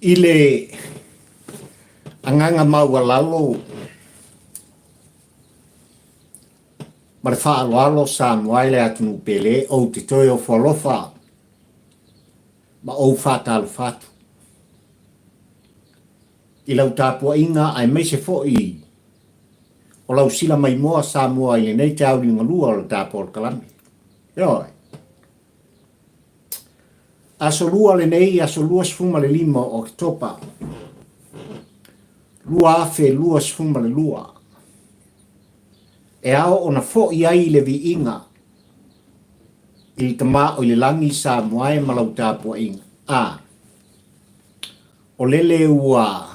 I le agaga maualalo ma le faaaloalo Samoa e le atunuu pele, ou te toe ofo alofa ma ou faatalofa atu i lau tapuaiga aemaise foi o lau sila maimoa Samoa i lenei taeao liugalua o le tapolokalame. Ioe. Aso Lua lenei, aso 25 o Oketopa 2022, e ao ona foi ai le viiga i le Tama o i le Lagi Samoa e ma lau tapuaiga. A o lele ua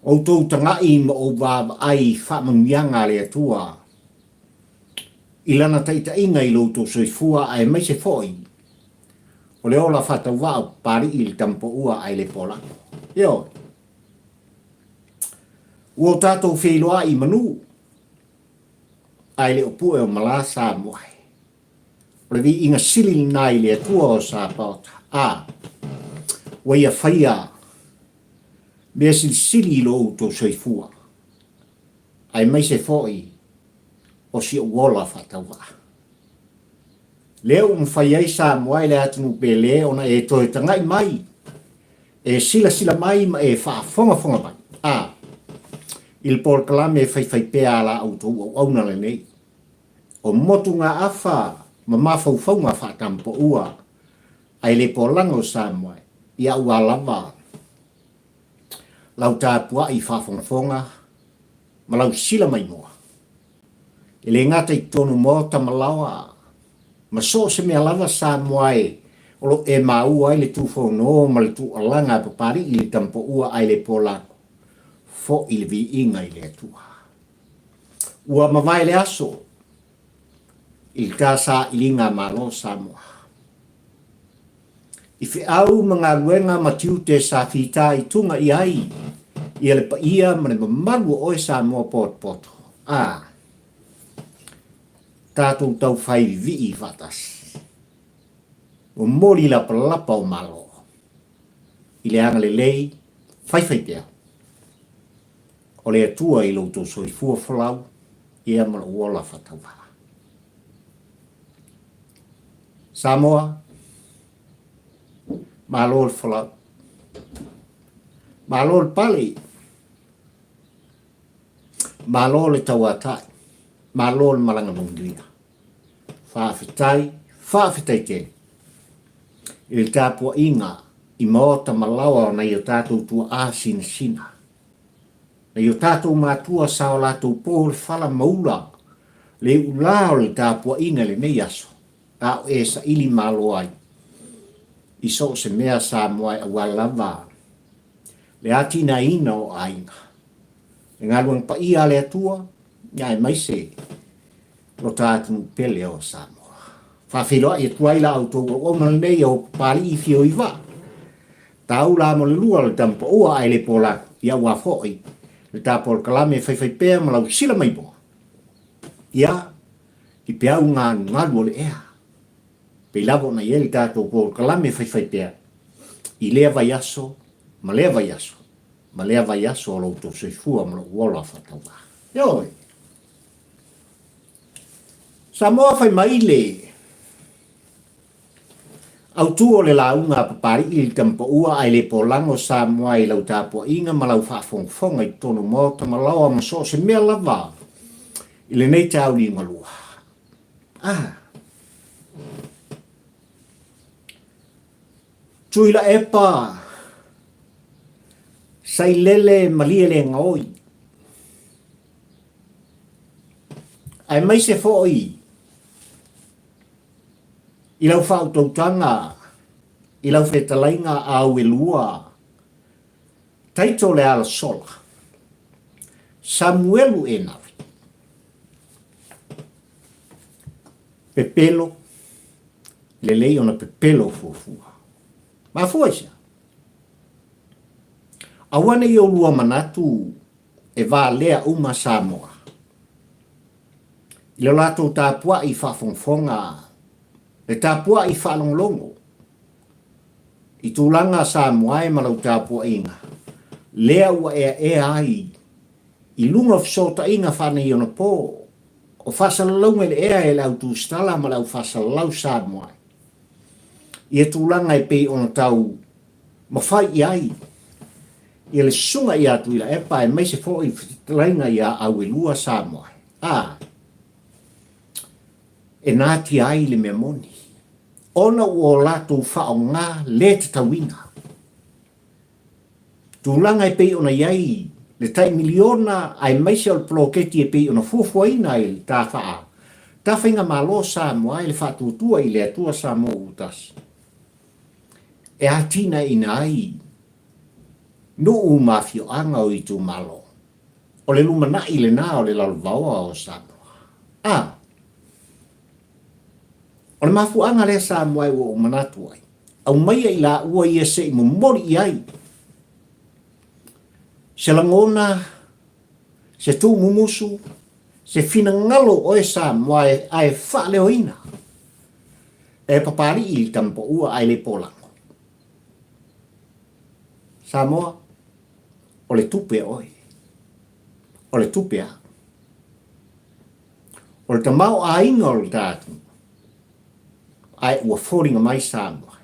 outou taga'i ma ou vaavaai i faamanuiaga a le Atua i Lana taitaiga i lo outou soifua aemaise foi o le ola faatauvaa o Papali'i i le Tamapoua ae le Polago. Ioe. Ua o tatou feiloai i manu ae le o pue o malā Samoa e. O le viiga sili lena i le Atua o Sapaota. A, ua ia faia mea silisili i lo outou soifua aemaise foi o si ou ola faatauvaa. Lea ua mafai ai Samoa e le atunuu pele ona e toe taga'i mai, e silasila mai ma e faafogafoga mai, a, i le polokalame faifaipea a la outou auauna lenei, o motugaafa ma mafaufauga faatampoua ae le polaga o Samoa i a'u a lava lau tapua'i faafogafoga ma lau sila maimoa. E le gata i totonu maota ma laoa, ma so o se mea lava Samoa e o lo o e maua ai le tufono ma le tuualaga a Papali'i i le Tamapoua ae le Polago, fo'i le viiga i le Atua. Ua mavae le aso i le ta sailiga a Malo Samoa. I feau ma galuega ma tiute sa fita i tunga i ai ia le paia ma le mamalu o oe Samoa potopoto, a tatou tau fai vivii faatasi. Momoli lapalapa o Malo i le agalelei faifaipea o le Atua i lo outou soifua folau ia ma lou ola faatauvaa. Samoa, malo le folau. Malo le pale. Malo le tauatai. Malo le malaga manuia. Faafetai, faafetai tele i le tapuaiga i maota ma laoa o nai o tatou tuaa sinasina. Nai o tatou matua sa o latou po le fala ma ula le iulā o le tapuaiga i lenei aso, a o e saili malo ai i so o se mea Samoa e auala lava le atinaeina o aiga, le galuega paia a le Atua, aemaise lo ta atunuu pele o Samoa. Faafeiloai atu ai la outou auauna lenei o Papali'i Fio i Vaa. Taula mo le lua o le tamapaua ae le polaku, ia ua foi le ta polokalame faifaipea ma lau sila maimoa. Ia, i peau galugalu o le ea. Pei lava ona i ai le tatou polokalame faifaipea i lea vaiaso ma lea vaiaso ma lea vaiaso o lo outou soifua ma lou ola faatauvaa. Ioe! Samoa fai mai le autu o le lauga a Papali'i i le Tamapaua ae le polago Samoa i lau tapuaiga ma lau faafogafoga i totonu maota ma laoa ma so o se mea lava i lenei tauliugalua. Ah. Tuilaepa Sailele malie le gaoi. Aemaise foi i lau faautautaga i lau fetalaiga au e lua, Taito Lealasola, Samuelu Enavi, pepelo, lelei ona pepelo fuafua. Mafua i sea? Aua ne i oulua manatu e valea uma Samoa i lo latou tapuai faafogafoga, le tapuai faalogologo. I tulaga Samoa e ma lau tapuaiga, lea ua eaea ai i luga o fesootaiga faaneionapo, o faasalalauga i le ea e le au tusitala ma le au faasalalau Samoa ia tulaga e pei ona tau mafai i ai ia le susuga ia Tuilaepa aemaise foi le fetalaiga ia Auelua Samoa a e natia ai le mea moni ona ua o latou faaaoga le tatauina tulaga e pei ona i ai le tai miliona aemaise o le poloketi e pei ona fuafuaina i le ta faa ta faigamalo Samoa i le faatuatua i le Atua Samoa ua tasi e atinaeina ai nuu ma afioaga o itumalo. O le lumanai lena o le lalovaoa o Samoa. A O le mafuaaga lea Samoa e ua ou manatu ai, aumaia i laua ia se i momoli i ai se lagona, se tuumumusu, se finagalo o oe Samoa ae faaleoina e Papalii i le tamapaua ae le polago. Samoa, o le tupe a oe, o le tupe a. O le tamaoaiga o le ta atunuu, ae ua foliga mai Samoa,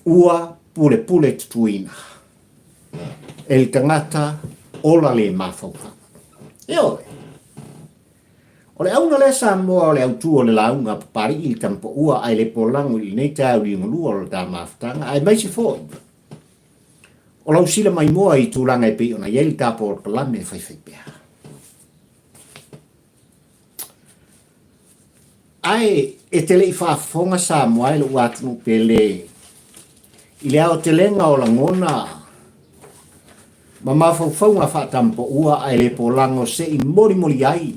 ua pulepule tutuina e le tagata ola le mafaufau. Ioe. O le auga lea Samoa o le autu o le lauga a Papalii i le Tamapaua ae le polago i lenei taeao liugalua o le ta mafutaga aemaise foi o lau sila maimoa i tulaga e pei ona i ai le ta polokalame faifaipea. Ae e te le i faafofoga Samoa e lou atunuu pele i le aotelega o lagona ma mafaufauga faatampoua ae le polago se i molimoli ai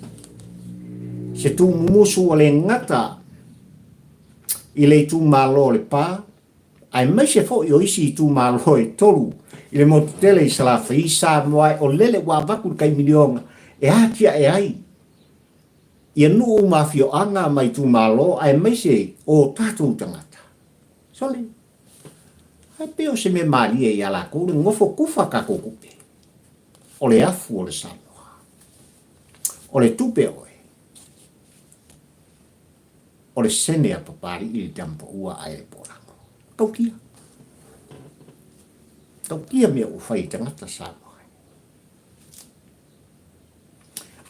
se tuumumusu ua le gata i le itumalo o Lepa aemaise foi o isi itumalo e tolu i le motu tele i Salafai, Samoa o lele ua avatu le tai miliona e atiae ai ia nuu ma afioaga ma itumalo aemaise o tatou tagata. Sole, ae pei o se mea malie ia latou le nofo tufa tatou tupe. O le afu o le Samoa. O le tupe oe. O le sene a Papalii i le tamapaua ae le polago. Tautia. Tautia mea ua fai e tagata Samoa.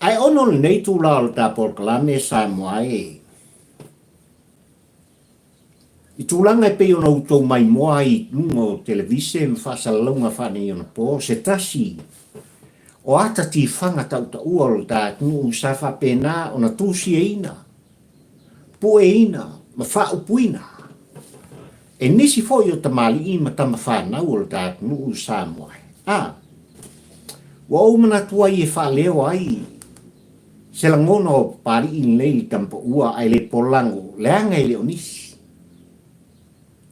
Ae ona o lenei itula o le ta polokalame Samoa e, i tulaga e pei ona outou maimoa ai i luga o televise ma faasalalauga faaneionapo, se tasi o ata tifaga tautaua o le ta atunuu sa faapena ona tusiaina, pueina ma faaupuina e nisi foi o tamalii ma tama fanau o le ta atunuu Samoa. A ua ou manatu ai e faaleo ai se lagona o Papalii lenei i le tamapaua ae le polago leaga e le o nisi.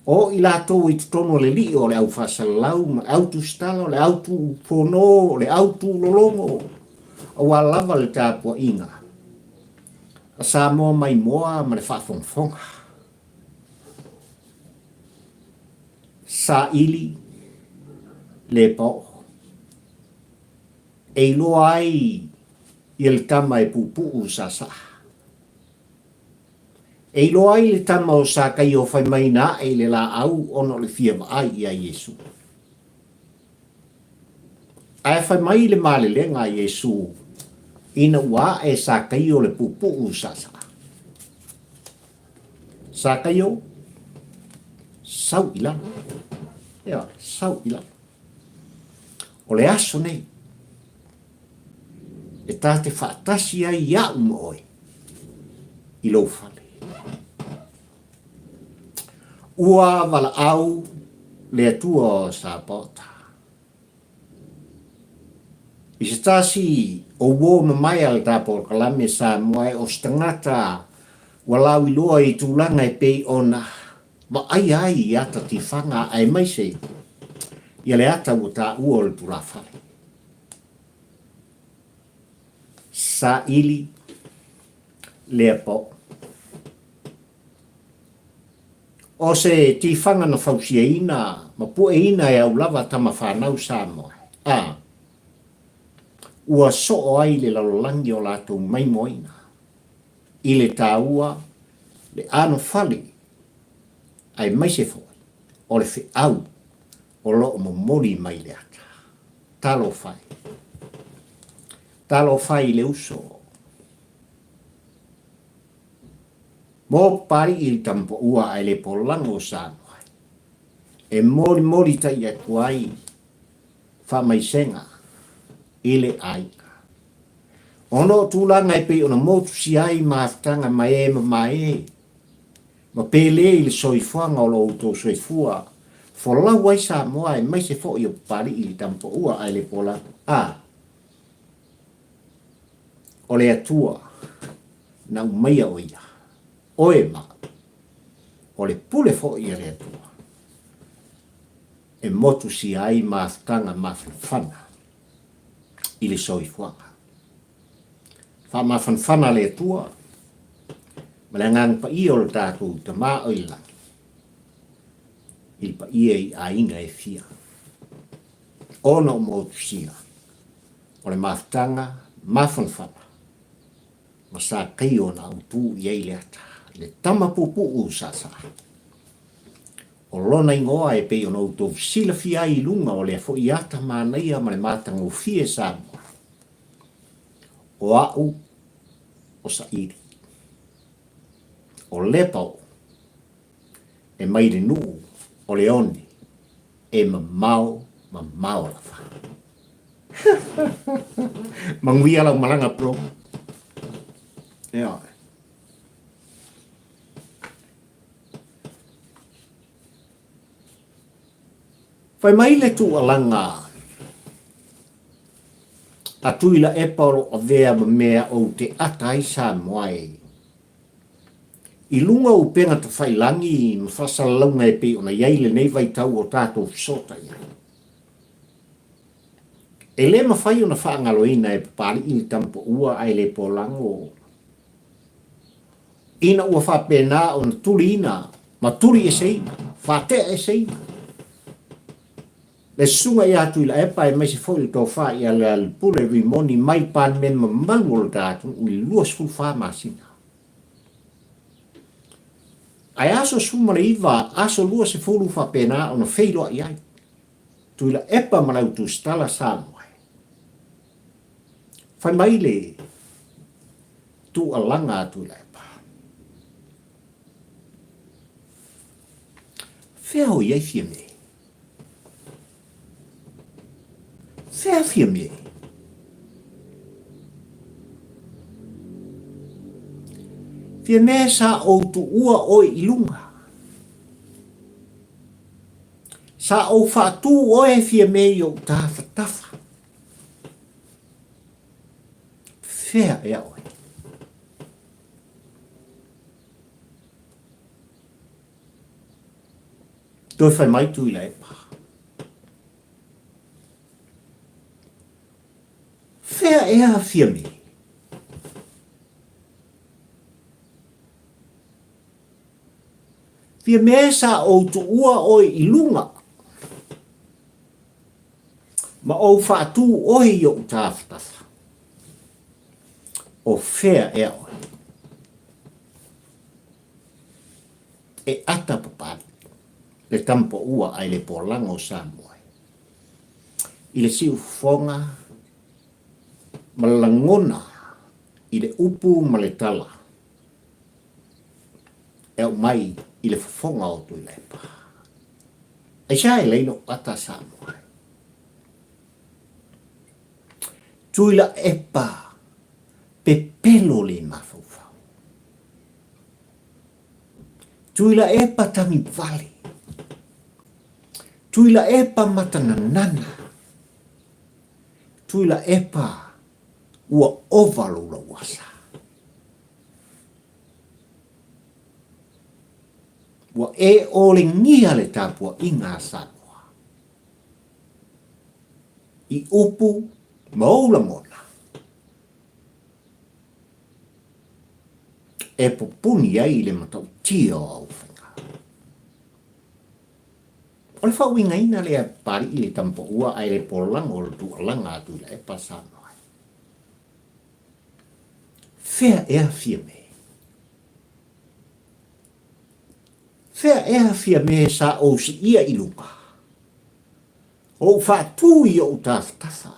O i latou i totonu o le lii o le au faasalalau ma le au tusitala, o le au tuufono, o le au tuulologo, aua lava le tapuaiga a Samoa maimoa ma le faafogafoga. Saili le paoo. E iloa ai ia le tama e puupuu saasaa. E iloa ai le tama o Sakaio fai mai na ae i le laau ona o le fia vaai ia Iesu. Ae fai mai le malelega a Iesu ina ua ae Sakaio le puupuu saasaa. Sakaio, sau i lalo. Ioe, sau i lalo. O le aso nei, e ta te faatasi ai iaʻu ma oe i lou fale. Ua valaau le Atua o Sapaota i se tasi o uo mamae a le ta polokalame Samoa e o se tagata ua lauiloa i tulaga e pei ona vaaia ai i ata tifaga aemaise ia le ata ua taua o le tulafale. Saili lea paoo. O se tifaga na fausiaina ma pueina e au lava tama fanau Samoa, a ua soo ai le lalolagi o latou maimoaina i le taua, le anofale, aemaise foi o le feau o lo o momoli mai le ata. Talofa e! Talofa i le uso. Mo Papalii i le Tamapaua ae le polago o Samoa e molimoli tai atu ai faamaisega i le aiga. Ona o tulaga e pei ona motusia ai mafutaga ma e mamae ma pele i le soifuaga o lo outou soifua folau ai Samoa aemaise foi o Papalii i le Tamapaua ae le polago. A O le Atua na umaia o ia, oe ma au. O le pule foi a le Atua e motusia ai mafutaga mafanafana i le soifuaga. Faamafanafana le Atua ma le Agaga Paia o le tatou Tama o i le lagi i le paia i aiga e fia ona o motusia o le mafutaga mafanafana ma sa kaio na autu i ai le ata, le tama puupuu saasaa. O lona igoa e pei ona outou silafia ai i luga o lea foi ata manaia ma le matagofie Samoa, o a'u o Saili, o Lepaoo, e mai le nuu o Leone e mamao mamao lava. Manuia lau malaga bro. Ioe. Fai mai le tuualaga a Tuilaepa o lo o avea ma mea ou te ata ai Samoa e. I luga o upega tafailangi ma faasalalauga e pei ona i ai lenei vaitau o tatou fesootai ai. E le mafai ona faagaloina e Papalii le tamapaua ae le polago ina ua faapena ona tuliina ma tulieseina, faateaeseina le Susuga ia Tuilaepa aemaise foi le Tofa ia Lealailepule Rimoni mai le Palemene mamalu o le ta atunuu i le 24 masina. Ae aso 19, aso 20 faapena ona feiloai ai Tuilaepa ma le au tusitala Samoa. Fai mai le tuualaga a Tuilaepa. Fea o i ai Fiame? Fea Fiame? Fiame sa ou tuua oe i luga. Sa ou faatū oe Fiame i ou tafatafa. Fea ea oe? Toe fai mai Tuilaepa. Fea ea Fiame? Fiame sa ou tuua oe i luga ma ou faatū oe i ou tafatafa. O fea ea oe? E ata papali le tamapaua ae le polaga o Samoa i le siufofoga ma le lagona i le upu ma le tala e aumai i le fofoga o Tuilaepa. Aisea e lei lou ata Samoa? Tuilaepa pepelo le mafaufau. Tuilaepa tagivale. Tuilaepa matananana. Tuilaepa ua ova lou lauasa. Ua e olegia le tapuaiga a Samoa i upu ma ou lagona e pupuni ai le matautia o au faiga. O le faauigaina lea e Papalii i le tamapaua ae le polago o le tuualaga a Tuilaepa Samoa ai. Fea ea Fiame? Fea ea Fiame sa ou siia i luga? Ou faatu i ou tafatafa.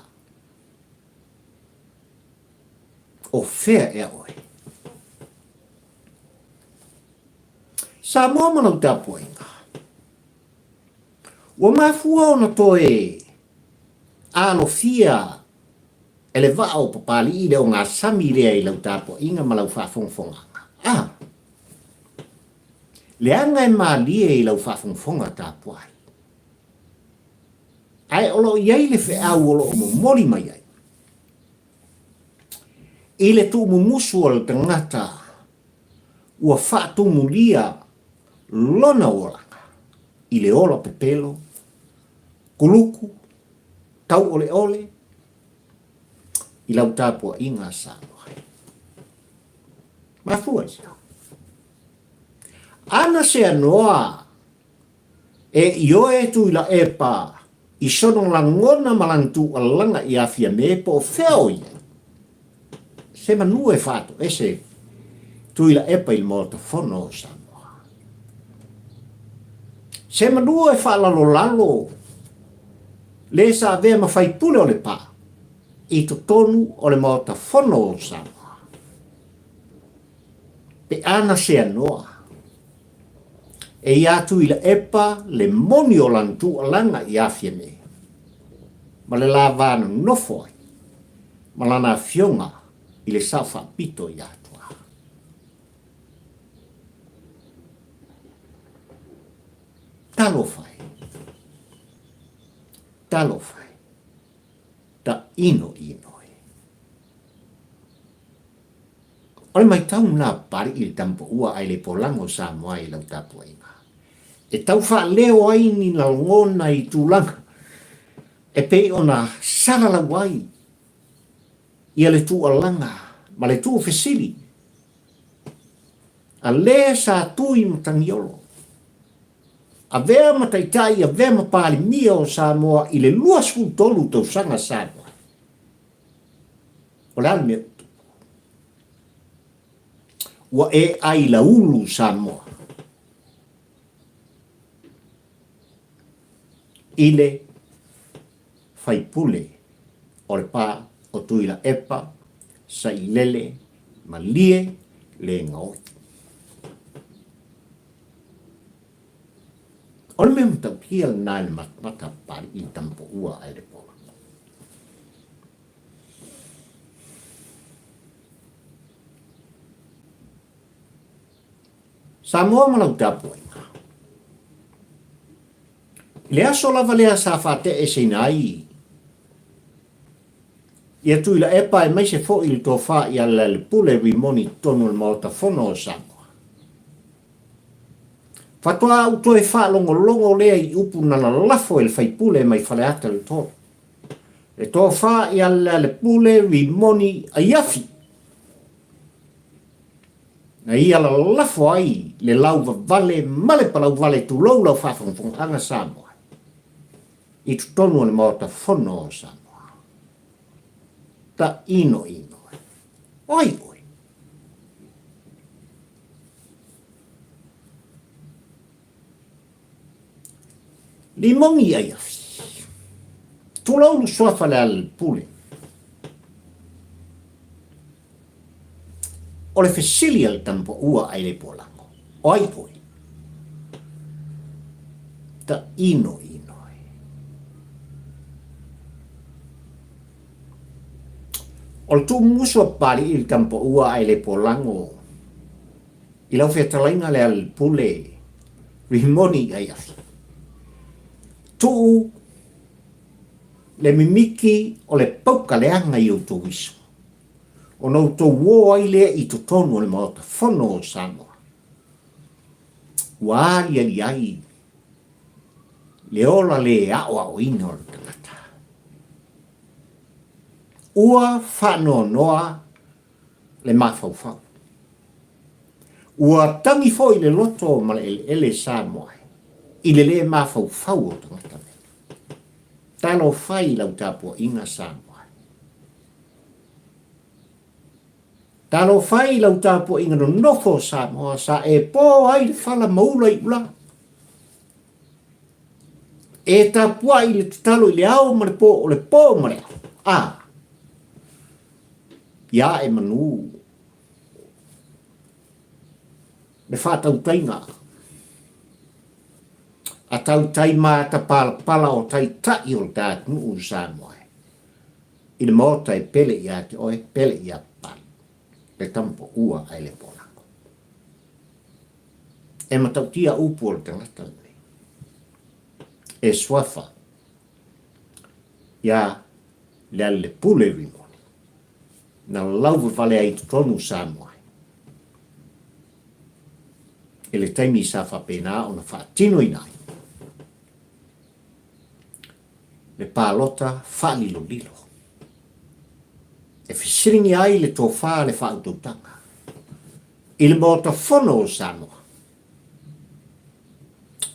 O fea ea oe? Samoa ma lau tapuaiga. Ua mafua ona toe alofia e le vaa o Papalii le ogasami lea i lau tapuaiga ma lau faafogafogaga. A! Leaga e malie i lau faafogafoga tapuai. Ae o lo o i ai le feau o lo o momoli mai ai i le tuumumusu o le tagata ua faatumulia lona olaga i le ola pepelo, kuluku, tauoleole i lau tapuaiga a Samoa. Mafua i se a? Ana se anoa E ioe Tuilaepa i sona lagona ma lana tuualalaga iā Fiame po o fea o i ai. Se manu e faatoese Tuilaepa i le Maota Fono o Samoa. Se manu e faalalolalo le sa avea ma faipule o Lepa i totonu o le Maota Fono o Samoa. Pe a na seanoa. E ia Tuilaepa le moni o lana tuualaga iā Fiame, ma le la va nonofo ai ma lana afioga i le sao faapito iā Tuaa. Talofa e! Talofa e! Ta ino ino e! O le maitau lena a Papalii i le tamapaua ae le polaga o Samoa i lau tapuaiga. E tau faaleo ai ni lagona i tulaga e pei ona salalau ai ia le tuualaga ma le tuufesili a le sa tu i Matagiolo. Avea ma taitai, avea ma Palemia o Samoa i le 23 tausaga Samoa. O le a le mea ua tupu? Ua e ai laulu Samoa i le faipule o le pa o Tuilaepa, Sailele, Malie, le gaoi. O le mea matautia lena i le matamata a Papalii i le tamapaua ae le pola. Samoa ma lau tapuaiga. I le aso lava lea sa faateeseina ai ia Tuilaepa aemaise foi le tofa ia Lealepule Rimoni i totonu o le Maota Fono o Samoa. Faatoa ou toe faalogologo lea i upu na lalafo e le faipule mai Faleata le 3. Le tofa ia Lealepule Rimoni Aiafi na ia lalafo ai le lauvavale ma le palauvale tulou lau faafogafogaaga Samoa i totonu o le Maota Fono o Samoa. Ta inoino e. O ai oe? Limogi ai afi. Tulou le suafa le Alelepule. O le fesili a le tamapaua ai le polago. O ai oe? Ta ino ino e. O le tuumusu a Papalii i le tamapaua ai le polago I lau fetalaiga le Alelepule Rimoni Aiafi. Tuu le mimiki o le pauka leaga i outou iso, ona outou ō ai lea i totonu o le Maota Fono o Samoa. Ua aliali ai le ola lē aoaoina o le tagata. Ua faanoanoa le mafaufau. Ua tagi foi le loto ma le eleele Samoa e. i le lē mafaufau o tagata nei. Talofa i lau tapuaiga Samoa e. Talofa i lau tapuaiga nonofo Samoa sa e po ai le fala ma ula i ula. E tapuai le tatalo i le ao ma le po o le po ma le ao. A, ia e manu le faatautaiga a tautai matapalapala o taitai o le ta atunuu o Samoa e i le Maota e pele ia te oe, pele ia Papalii, le tama paua ae le polago. E matautia upu o le tagata lenei. E suafa ia Lealailepule Rimoni, na lauvavale ai i totonu o Samoa i le taimi sa faapena ona faatinoina ai le palota faalilolilo e fesiligia ai le tofa le faautautaga i le Maota Fono o Samoa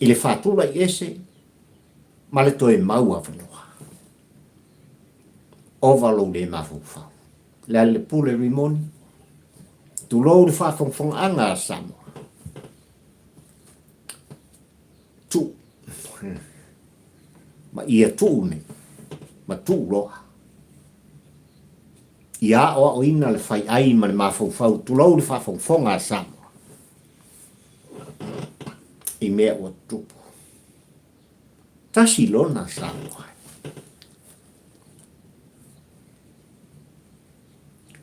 i le faatulai ese ma le toe mau avanoa. Ova lou le mafaufau. Lealailepule Rimoni, tulou le faafogafogaaga a Samoa. Tuu. Ma ia tuu nei, ma tuu loa. Ia aoaoina le fai ai ma le mafaufau, tulou le faafogafoga a Samoa i mea ua tutupu. Tasi lona Samoa.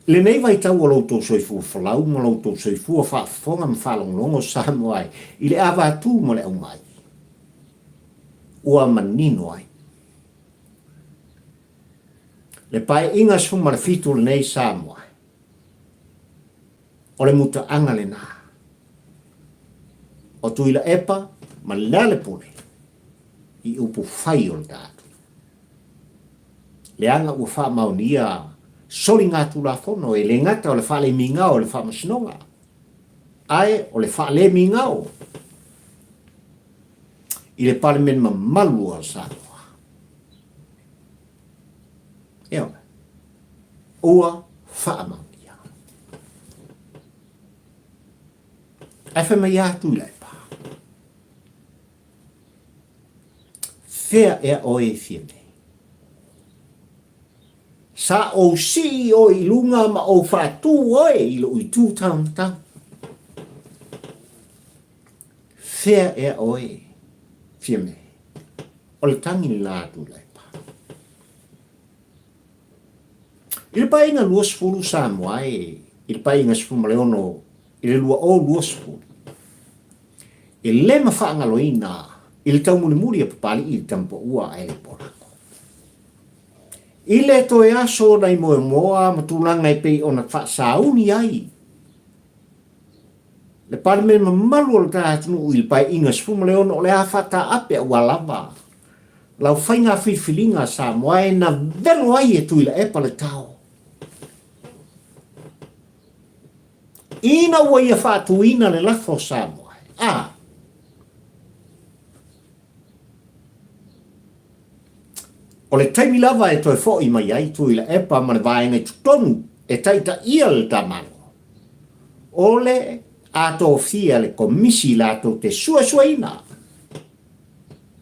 I lenei vaitau o lo outou soifua folau ma lo outou soifua faafofoga ma faalogologo Samoa ai i le avatū ma le aumai, ua manino ai le Paeaiga 17 lenei Samoa, o le mutaaga lena o Tuilaepa ma Lealepule i upu fai o le tatou. Leaga ua faamaonia soligatulafono e le gata o le faalemigao i le Faamasinoga, ae o le faalemigao i le Palemene mamalu o Samoa. Ioe, ua faamaonia. Ae fai mai lava Tuilaepa, Fea ea oe e fia nei? Sa ou sii oe i luga ma ou faatū oe i lou itu taumatau. Fea ea oe e fia nei? O le tagi lena a Tuilaepa. I le Paeaiga 20 Samoa e i le Paeaiga 16 i le 2020, e le mafaagaloina i le taumulimuli a Papalii i le tama paua a Elepolango. I le toe aso ona i moemoa ma tulaga e pei ona faasauni ai le Palemene mamalu o le ta atunuu i le Paeaiga 16 o le a faataape aua lava lau faiga filifiliga a Samoa e na velo ai e Tuilaepa le tao. Ina ua ia faatuina le lafo o Samoa, a. O le taimi lava e toe fo'i mai ai Tuilaepa ma le vaega i totonu e taitaia le ta Malo, o le a tofia le Komisi latou te suesueina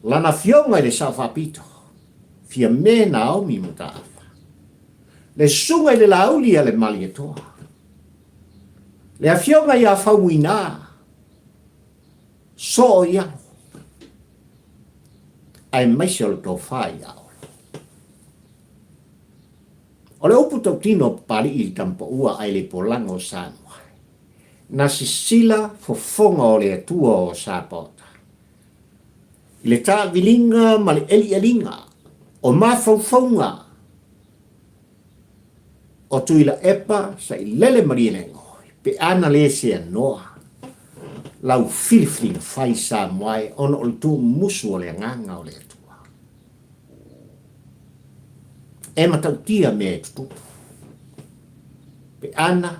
lana afioga i le Sao Faapito, Fiame Naomi Mataafa, le Susuga i le Laauli a le Malietoa, le Afioga ia Faumuina Soo i alo, aemaise o le tofa ia Olo. O le upu tautino a Papalii i le tama paua ae le polaga o Samoa, na sisila fofoga o le Atua o Sapaota i le taaviliga ma le elieliga o mafaufauga o Tuilaepa Sailele Malielegaoi pe a na le seanoa lau filifiliga fai Samoa e ona o le tuumusu o le agaga o le Atua. E matautia mea e tutupu pe a na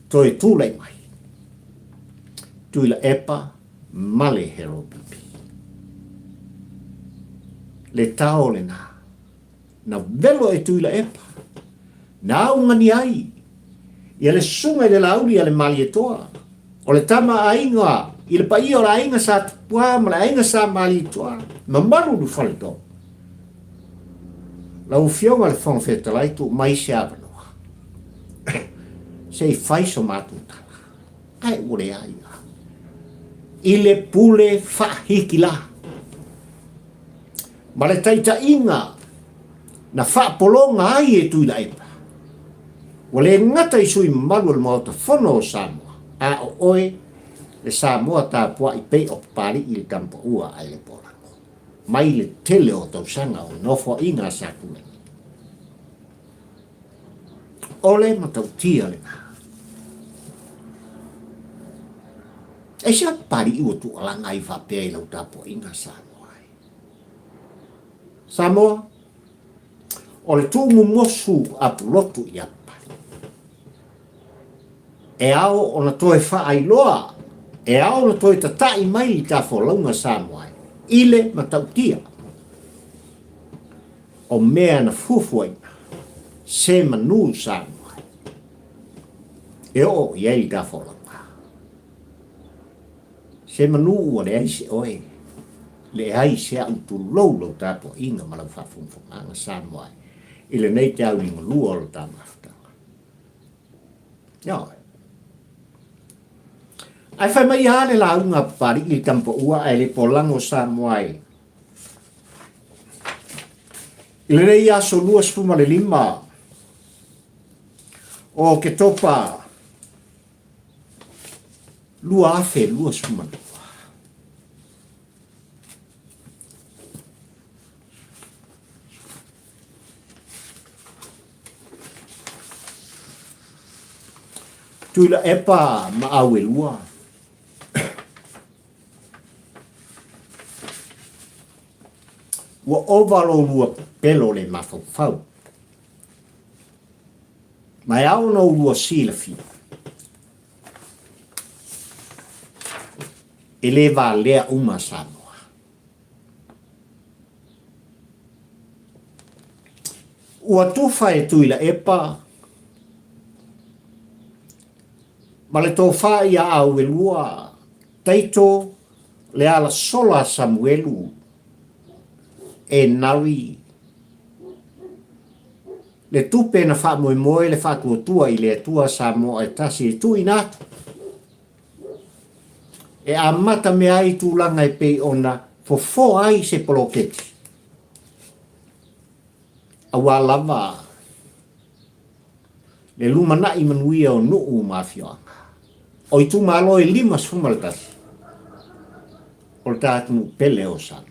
toe tulai mai Tuilaepa ma le Heropipi. Le tao lena. Na velo e Tuilaepa. Na augani ai ia le susuga i le Laauli a le Malietoa, o le tama aiga i le paia o le aiga Sa Tupua ma le aiga Sa Malietoa, mamalu le Faletolu. Lau Afioga i le Fofoga Fetalai, tuu mai se avanoa se i fai so matou tala. Ae ua leai la. I le pule faahikila ma le taitaiga na faapologa ai e Tuilaepa, ua le gata i sui mamalu o le Maota Fono o Samoa, a o oe le Samoa tapuai pei o Papalii i le Tamapaua ae le Polago, mai le tele o tausaga o nofoaiga a Satuimatua. O le matautia lena. E se Papalii ua tuualaga ai faapea i lau tapuaiga Samoa ai. Samoa, o le tuumumosu a Pulotu ia Papalii. E ao ona toe faailoa, e ao ona toe tata'i mai i ta folauga Samoa ai, i le matautia o mea na fuafuaina se manu Samoa ai, e oo i ai ta folauga. Se manu ua leai se oe, leai se a'u tulou lau tapuaiga ma lau faafogafogaga Samoa e, i lenei te auligalua o lo ta mafutaga. Ioe. Ae fai mai a le lauga a Papalii i le tamapaua ae le polago Samoa e. I lenei aso 25 o Oketopa 2022. Tuilaepa ma Auelua. Ua ova lo lua pelo le mafaufau. Ma e ao ona ulua silafia, e le valea uma Samoa. Ua tufa e Tuilaepa ma le tofa ia Auelua Taito Lealasola Samuelu e Nari Le tupe na faamoemoe le faatuatua i le Atua Samoa e tasi e tuuina atu, e amata mea ai tulaga e pei ona fofoa ai se poloketi, aua lava le lumanai manuia o nuu ma afioaga. O itumalo e 51 o le ta atunuu pele o Samoa.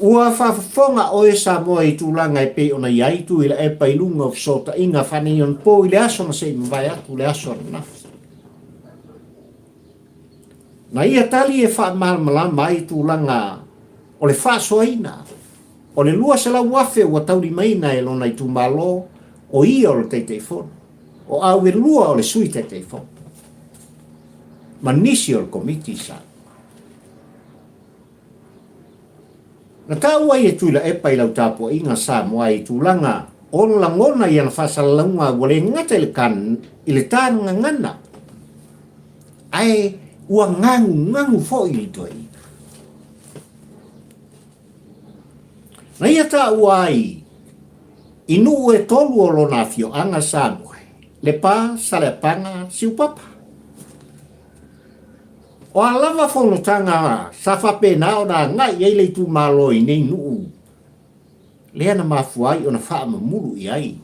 Ua faafofoga oe Samoa i tulaga e pei ona i ai Tuilaepa i luga o fesootaiga faaneionapo i le aso na se i mavae atu le aso ananafi. Na ia tali e faamalamalama ai tulaga o le faasoaina o le 200,000 ua taulimaina e lona itumalo o ia o le Taitaifono, o Auelua o le Sui Taitaifono ma nisi o le Komiti Samoa. Na taua ai e Tuilaepa i lau tapuaiga Samoa i tulaga o ona lagona i ana faasalalauga ua le gata i le i le ta gagana, ae ua gagugagu foi i le toeaina. Na ia taua ai i nuu e tolu o lona afioaga Samoa, Lepa, Saleapaga, Siupapa. O a lava fonotaga sa faapena ona agai i ai le itumalo i nei nuu lea na mafua ai ona faamamulu i ai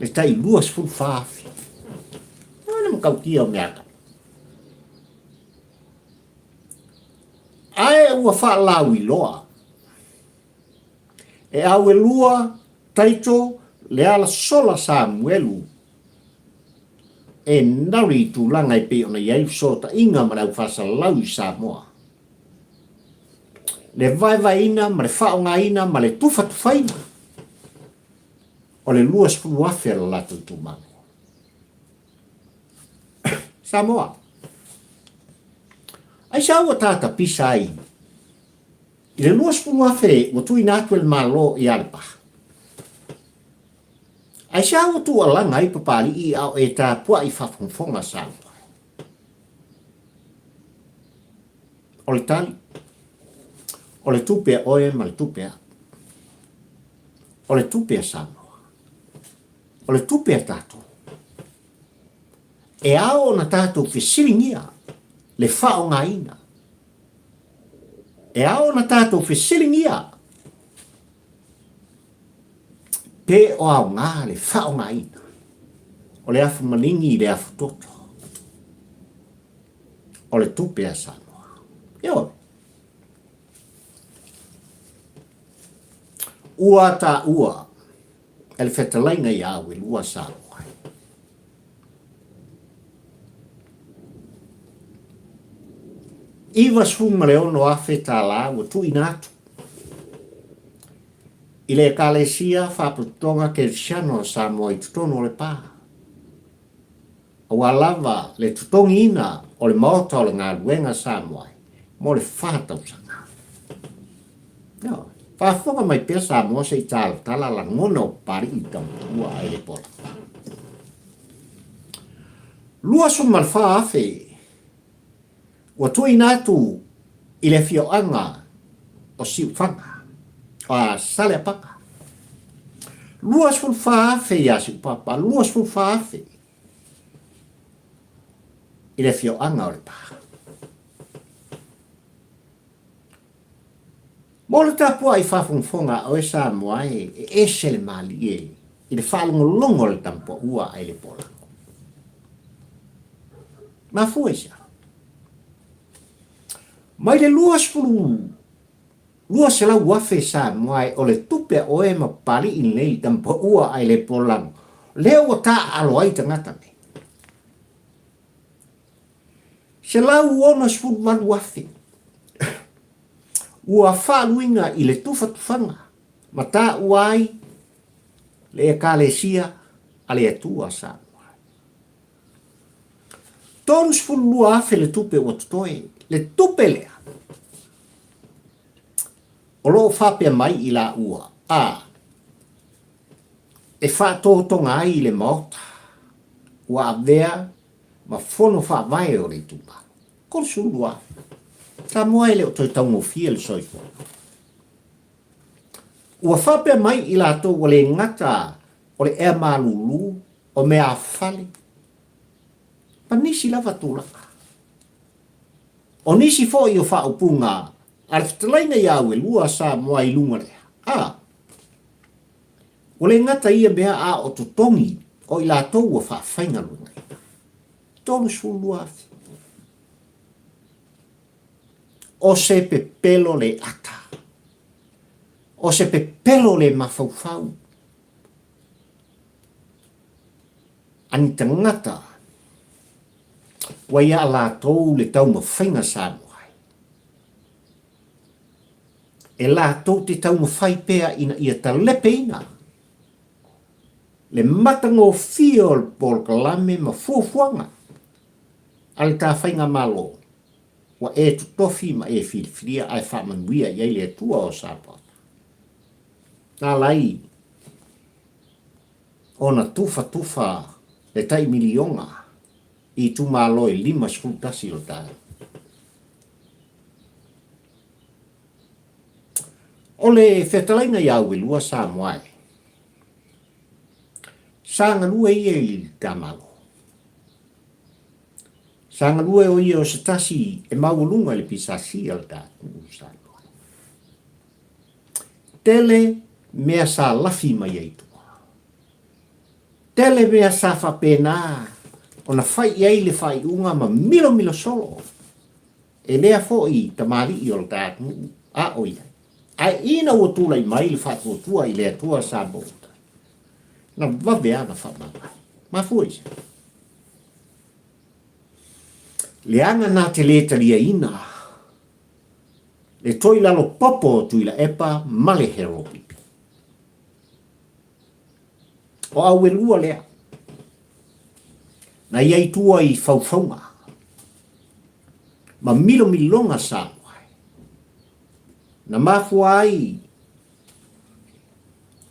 le tai 24,000. O le matautia o mea tau. Ae ua faalauiloa e Auelua Taito Lealasola Samuelu e nalu i tulaga e pei ona i ai fesootaiga ma le aufasalalau i Samoa. Le vaevaeina ma le faaaogaina ma le tufatufaina o le 20,000 a le latou itumalo. Samoa. Aisea ua ta tapisa ai i le 20,000 ua tuuina atu e le Malo ia Lepa? Aisea ua tuualaga ai Papalii a o e tapuai faafogafoga Samoa? O le tali, o le tupe a oe ma le tupe a O le tupe a Samoa. O le tupe a tatou. E ao ona tatou fesiligia le faaaogaina. E ao ona tatou fesiligia pe o aoga le faaaogaina o le afu maligi i le afu toto o le tupe a Samoa. Ioe. Ua taua e le fetalaiga ia Auelua Samoa. $96,000 tālā ua tuuina atu i le Ekalesia Faapotopotoga Kerisiano a Samoa i totonu o Lepa, aua lava le totogiina o le Maota o le Galuega Samoa mo le fa tausaga. Ioe. Faafofoga mai pea Samoa se i talatala lagona o Papalii i Tamatua ae le pola. 24,000 ua tuuina atu i le afioaga o Siufaga, a Saleapaga. 24,000 ia Siupapa, 24,000 i le afioaga o Lepa. Mo le tapuai faafogafoga a oe Samoa e, e ese le malie i le faalogologo a le tamuaua ae le polago. Mafua i se a? Mai le 200,000 Samoa e o le tupe a oe ma Papalii lenei i tamuaua ae le polago, lea ua taaalo ai tagata nei. 168,000 ua faaluina i le tufatufaga ma taua ai le Ekalesia a le Atua Samoa. 32,000 le tupe ua totoe, le tupe lea o lo o faapea mai i laua, a e faatotoga ai i le Maota ua avea ma fono faavae o le itumalo. 32. Samoa e le o toe taugofie le soifuaga. Ua faapea mai i latou ua le gata o le ea malulu, o meaafale, ma nisi lava tulaga. O nisi foi o faaupuga a le fetalaiga ia Auelua Samoa i luga lea, a, Ua le gata ia mea a o totogi o i latou ua faafaigaluegaina. 32,000. O se pepelo le ata. O se pepelo le mafaufau. A ni tagata ua ia latou le taumafaiga Samoa ai. E latou te taumafai pea ina ia talepeina le matagofie o le polokalame ma fuafuaga a le ta Faigamalo ua e totofi ma e filifilia ae faamanuia i ai le Atua o Samoa. Na ala ai ona tufatufa le tai miliona i itumalo e 51 o le ta. O le fetalaiga ia Auelua Samoa e, sa galue ia i le Tamalo. Sa galue o ia o se tasi e maualuga i le PSC a le tatou Samoa. Tele mea sa lafi mai ai tua. Tele mea sa faapena ona fai i ai le faaiuga ma milomilo solo E lea foi tamalii o le ta atunuu a o i ai. Ae ina ua tulai mai le faatuatua i le Atua sa mouta, na vave lava na faamavae. Mafua i se? Leaga na te le taliaina le toi lalo popo o Tuilaepa ma le Heropipi. O Auelua lea, na i ai tua i faufauga. ma milomiloga Samoa e. Na mafua ai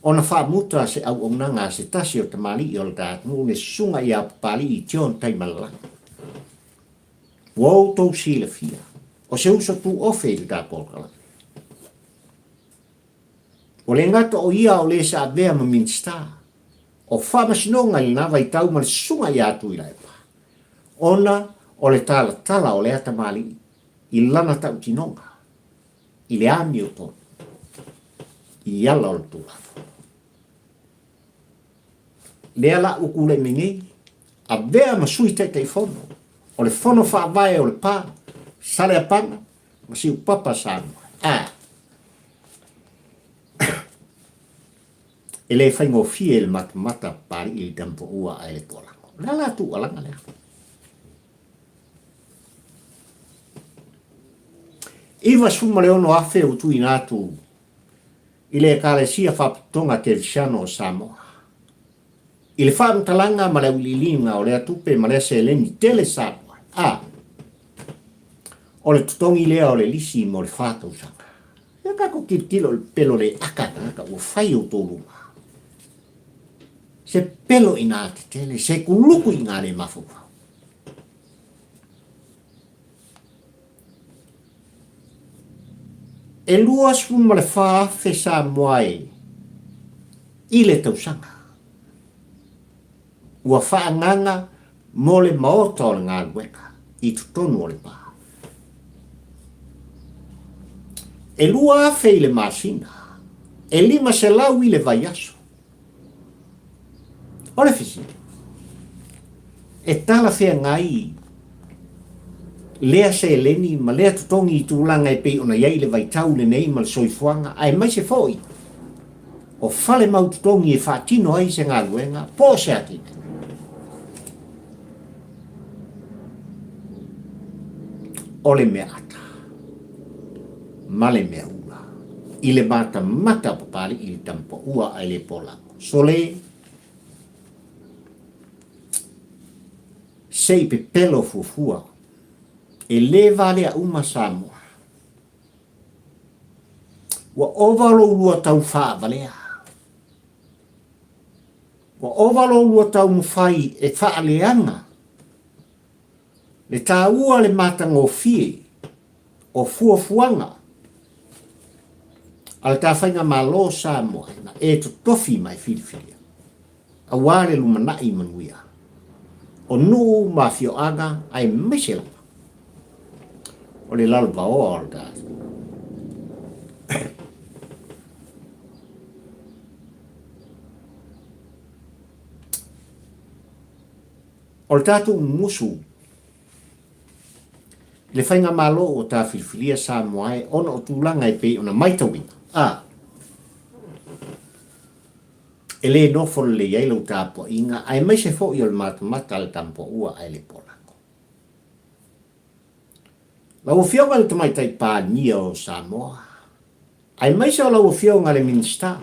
ona faamuta se auaunaga a se tasi o tamalii o le ta atunuu le Susuga ia Papalii John Taimalelagi. Ua outou silafia, o se uso tuofe i le ta polokalame. Ua le gata o ia o le sa avea ma Minisita o Faamasinoga i lena vaitau ma le Susuga ia Tuilaepa, ona o le talatala o lea tamalii i lana tautinoga i le amiotonu i ala o le Tulafono. Lea la ua tulai mai nei, avea ma Sui Taitaifono o le Fono Faavae o Lepa, Saleapaga ma Siupapa Samoa. A E le faigofie i le matamata Papalii i le tamapaua ae le tualago. O le a la tuualaga lea? 96,000 ua tuuina atu i le Ekalesia Faapotopotoga Kerisiano o Samoa i le faamatalaga ma le auiliiliga o lea tupe ma lea seleni tele Samoa a o le totogi lea o le lisi mo le fa tausaga. Ia tatou tilotilo i le pelo le aka a tagata ua fai outou luma. Se pelo ina tetele, se kuluku ina le mafaufau. E 24,000 Samoa e i le tausaga ua faaagaga mo le maota o le galuega i totonu o le pā. E 2,000 i le masina, e 500 i le vaiaso. O le fesili, e talafeagai lea seleni ma lea totogi i tulaga e pei ona i ai le vaitau lenei ma le soifuaga, aemaise foi o fale mau totogi e faatino ai se galuega po o se atinae? O le mea ata ma le mea ula i le matamata o Papalii i le tamapaua ae le polago. Sole, se i pepelo fuafua, e le valea uma Samoa. Ua ova lou lua tau faavalea. Ua ova lou lua taumafai e faaleaga le taua le matagofie o fuafuaga a le ta Faigamalo o Samoa na e totofi ma e filifilia aua le lumanai manuia o nuu ma afioaga aemaise lava o le lalovaoa o le ta O le tatou musu i le Faigamalo ua ta filifilia Samoa e ona o tulaga e pei ona maitauina, a e le nofo lelei ai lau tapuaiga aemaise foi o le matamata a le Tamapaua ae le Polago. Lau Afioga i le Tamaitai Palemia o Samoa, aemaise o lau Afioga i le Minisita,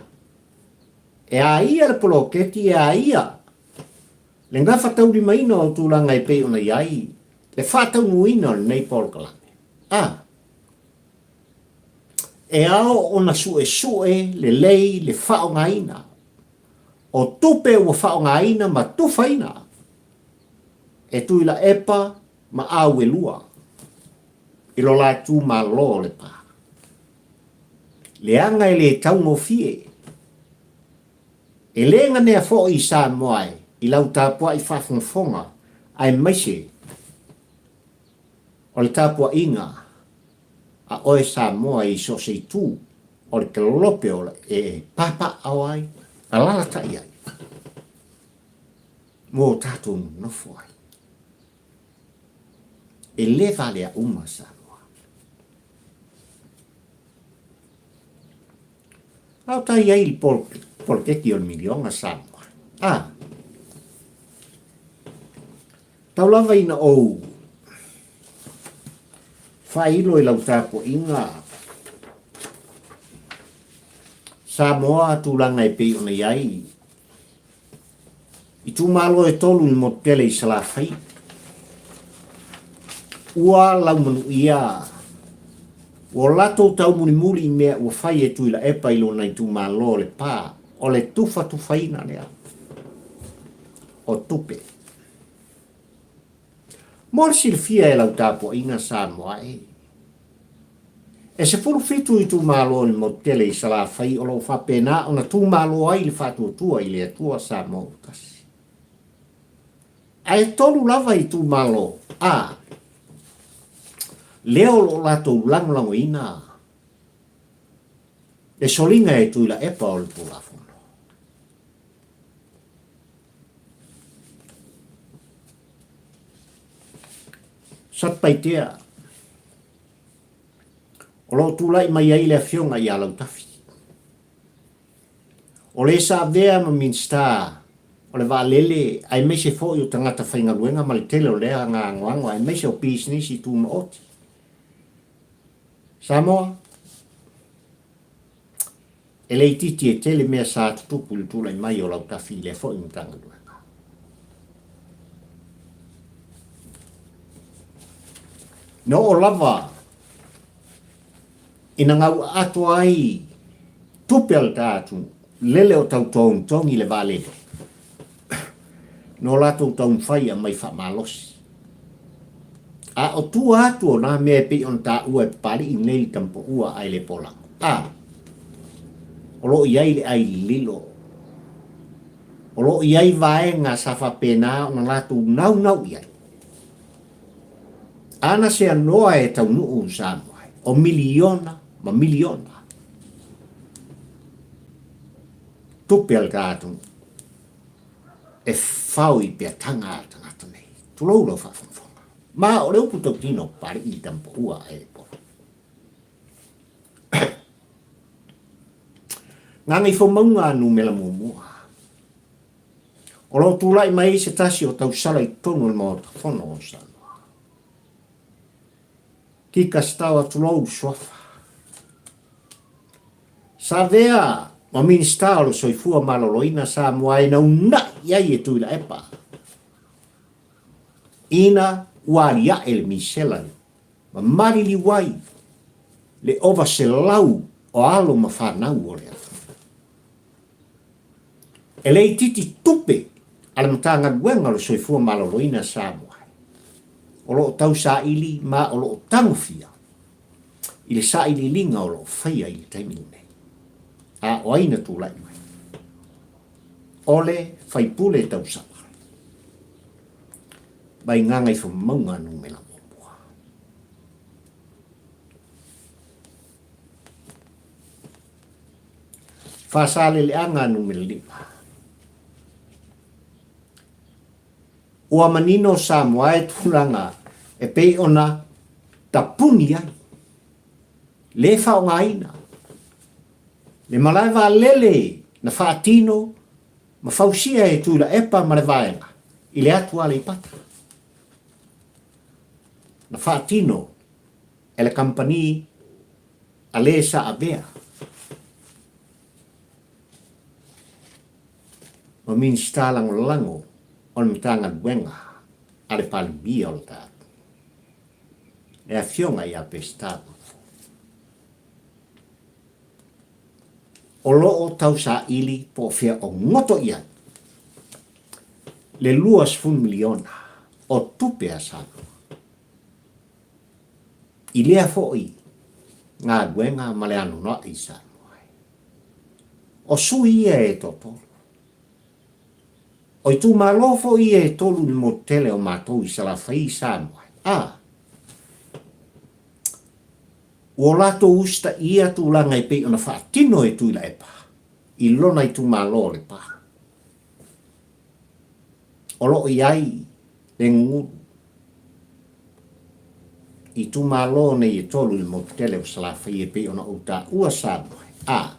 e a ia le poloketi, e a ia le gafataulimaina o tulaga e pei ona i ai le faataunuuina o lenei polokalame. A. E ao ona suesue lelei le faaaogaina o tupe ua faaaogaina ma tufaina e Tuilaepa ma Auelua i lo la itumalo o Lepa. Leaga e le taugofie. E le ganea foi i Samoa e i lau tapuai faafogafoga aemaise o le tapuaiga a oe Samoa i so o se itu o le kelope o e papaaao ai, alalatai ai mo tatou nonofo ai. E le valea uma Samoa. A o tai ai le poloketi o le miliona Samoa. A. Tau lava ina ou faailo i lau tapuaiga Samoa tulaga e pei ona i ai itumalo e tolu i le motu tele i Salafai. Ua laumanuia ua latou taumulimuli i mea ua fai e Tuilaepa i lona itumalo o Lepa, o le tufatufaina lea o tupe. Mo le silafia e lau tapuaiga Samoa e, e 17 itumalo o le motu tele i Salafai o lo o faapena ona tumalo ai le faatuatua i le Atua Samoa ua tasi. Ae tolu lava itumalo a lea o lo o latou lagolagoina le soliga e Tuilaepa o le Tulafono. Satupaitea, o lo o tulai mai ai le Afioga ia Lautafi. O le sa avea ma Minisita o le Vaalele aemaise foi o tagata faigaluega ma le tele o lea agaanoano aemaise o pisinisi tumaoti. Samoa, e le itiiti e tele mea sa tutupu i le tulai mai o Lautafi i lea foi Matagaluega. Na oo lava ina gauaatoa ai tupe a le ta atunuu, lele o tau togitogi le vaalele, no latou taumafai e aumai faamalosi. A o tua atu o na mea e pei ona taua e Papalii nei le tamapaua ae le polago. A, o lo o i ai le ai lililo, o lo o i ai vaega sa faapena ona latou naunau i ai. Ana se anoa e taunuu i Samoa, o miliona ma miliona tupe a le ta atunuu e fao i peataga a tagata nei. Tulou lau faafogafoga. Ma o le upu tautino Papalii i tamapaua ae le polo. Gagaifomauga numera muamua. O lo o tulai mai ai se tasi o tausala i totonu o le Maota Fono o Samoa. Kika Sitawa tulou suafa. Sa avea ma Minisita o le Soifua Maloloina Samoa e naunai ai e Tuilaepa ina ua aliae le misela ma maliliu ai le ova 100 o alo ma fanau o le atunuu. E le itiiti tupe a le Matagaluega o le Soifua Maloloina Samoa o lo o tausaili ma o lo o tagofia i le sailiiliga o lo o faia i le taimi lenei. A o ai na tulai mai? O le faipule tausala mai Gagaifomauga numera muamua. Faasaleleaga numera 5. Ua manino Samoa e tulaga e pei ona tapuni ai, le faaaogaina le malae vaalele na faatino ma fausia e Tuilaepa ma le vaega i le atu Aleipata. Na faatino e le kamupani a le sa avea ma Minisita Lagolago o le Matagaluega a le Palemia o le tatou, le Afioga ia Peseta Ruffo. O lo o tausaili po o fea o goto i ai le $20 miliona o tupe a Samoa. I lea foi galuega ma le anoanoai i Samoa e. O sui ia e toatolu. O itumalo foi ia e tolu i le motu tele o matou i Salafai i Samoa e. A, ua o latou usitaia tulaga e pei ona faatino e Tuilaepa i lona itumalo o Lepa. O lo o i ai le gugulu i itumalo nei e tolu i le motu tele o Salafai e pei ona ou taua Samoa a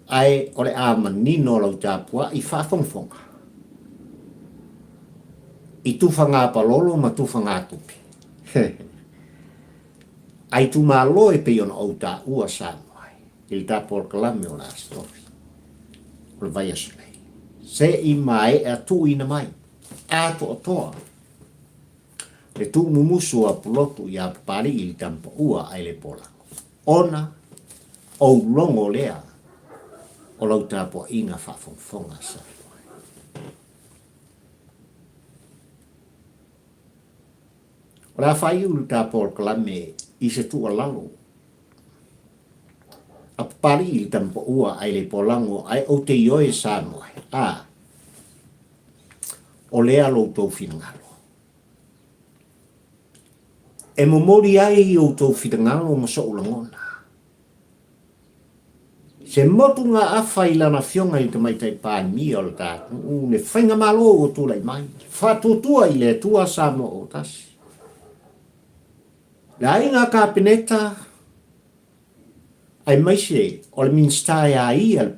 ae o le a manino lau tapuai faafogafoga i tufaga palolo ma tufaga tupe a itumalo e pei ona ou taua Samoa i le ta polokalame o le Aso Tofi o le vaiaso nei. Se i maea tuuina mai atoatoa. Le tuumumusu o Apulotu iā Papali'i i le Tamapaua ae le Polago, ona ou logo lea o lau tapuaiga faafogafoga Samoa. O le a faaiu le ta polokalame i se tuualalo a Papali'i i le Tamapaua ae le Polago ae ou te ioe Samoa, a o lea lo outou finagalo. E momoli ai i outou finagalo ma sou lagona. Se motugaafa i lana Afioga i le Tamaitai Palemia o le ta atunuu, le Faigamalo ua tulai mai, faatuatua i le Atua Samoa o tasi. Le aiga Kapeneta, aemaise o le Minisita e a ia le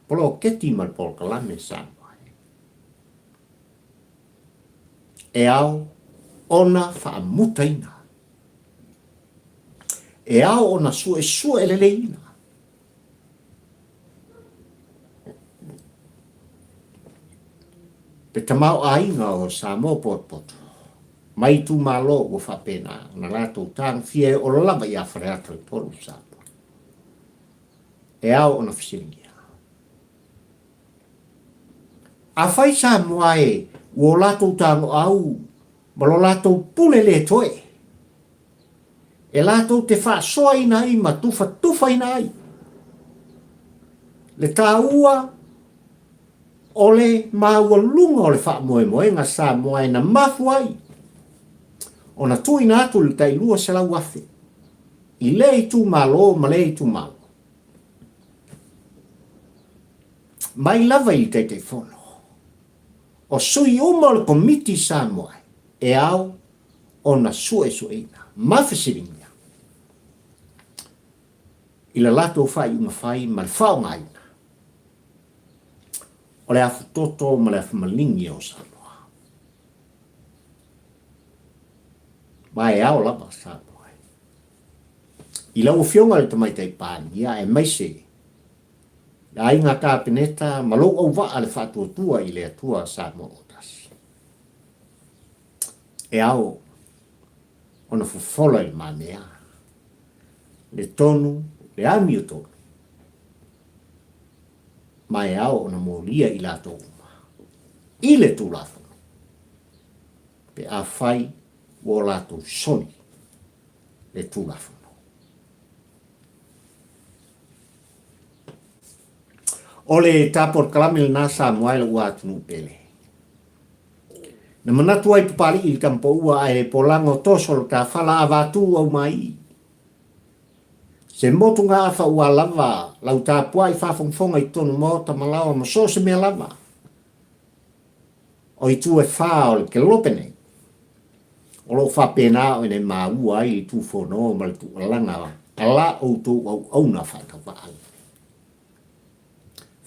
poloketi ma le polokalame Samoa. E ao ona faamutaina. E ao ona suesue leleiina. Le tamaoaiga o Samoa potopoto mai itumalo ua faapena ona latou tagofia e oo lava ia Faleata i Upolu Samoa. E ao ona fesiligia. Afai Samoa e ua o latou tagoau ma lo latou pule le toe, e latou te faasoaina ai ma tufatufaina ai le taua o le maualuga o le faamoemoega Samoa e na mafua ai ona tuuina atu le tai 200,000 i lea itumalo ma lea itumalo. Mai lava i le Taitaifono, o sui uma o le Komiti Samoa e ao ona suesueina ma fesiligia i le latou faaiuga fai ma le faaaogaina o le afutoto ma le afumaligi o Samoa. Ma e ao lava Samoa i lau Afioga i le Tamaitai Palemia aemaise le Aiga Kapeneta ma lou auvaa le faatuatua i le Atua Samoa o Tasi. E ao ona fofola i le manea le tonu, le amiotonu, ma e ao ona molia i latou uma i le Tulafono pe afai ua o latou soli le Tulafono. O le ta polokalame lena Samoa e lou atunuu pele. Na manatu ai Papali'i i le tamapaua ae le polaga o toso lo ta fala avatu au mai. Se motugaafa ua lava lau tapuai faafogafoga i totonu maota ma laoa ma so o se mea lava. O itu e fa o le kelope nei, o lo o faapena ona e maua ai le tufono ma le tuualalaga a la outou auauna faatauvaa lenei.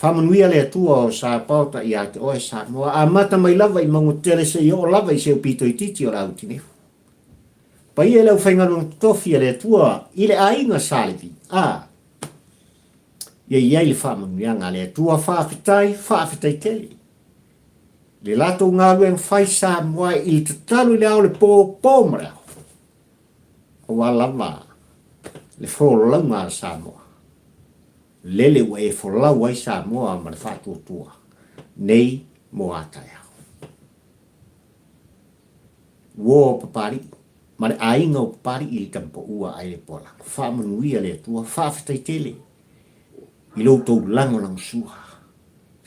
Faamanuia le Atua o Sapaota ia te oe Samoa, amata mai lava i Maugatele seia oo lava i se upito itiiti o le Autinefu. Paia i le aufaigaluega totofi a le Atua i le aiga Sa Levi, a ia i ai le faamanuiaga a le Atua, faafetai, faafetai tele. Le latou galuega fai Samoa i le tatalo i le ao le po, po ma le ao. Aua lava le folauga a Samoa. Lele ua e folau ai Samoa ma le faatuatua nei mo a taeao. Uo o Papali'i ma le aiga o Papali'i i le Tamapaua ae le Poalago. Faamanuia le Atua, faafetai tele i lo outou lagolagosua.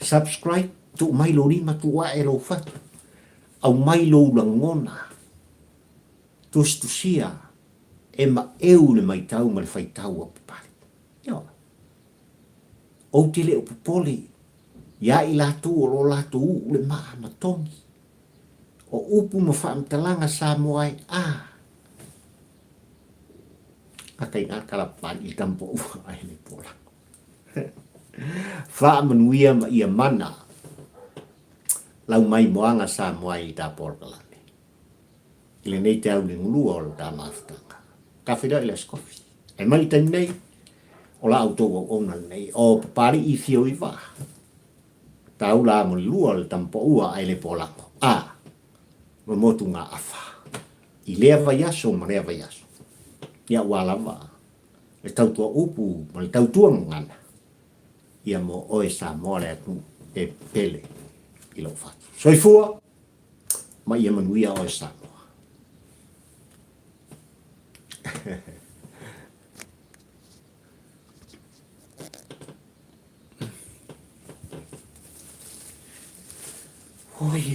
Subscribe, tuu mai lou lima, tuu ae lou fatu, aumai lou lagona, tusitusia e maeu le maitau ma le faitau a Papali'i. Ioe. Ou te le o popole iā i latou o lo latou uu le maa ma togi. O upu ma faamatalaga Samoa e a. Akai ngā kala pali i tampo ua ai le pola. Faamanuia ma ia mana lau mai moaga Samoa i ta polokalame. I lenei te au le gulua o le ta mafutaga. Ka feiloai le aso kofi. Ae mai le taimi nei, o la outou auauna lenei, o Papali'i Fio i Vaa. Taula amo le lua o le tamapaua ae le polago. A, ma motu ngā afa. i lea vaiaso ma lea vaiaso, ia aua lava le tautua upu ma le tautua gagana, ia mo oe Samoa le atunuu e pele i lou fatu. Soifua ma ia manuia oe Samoa. Oi.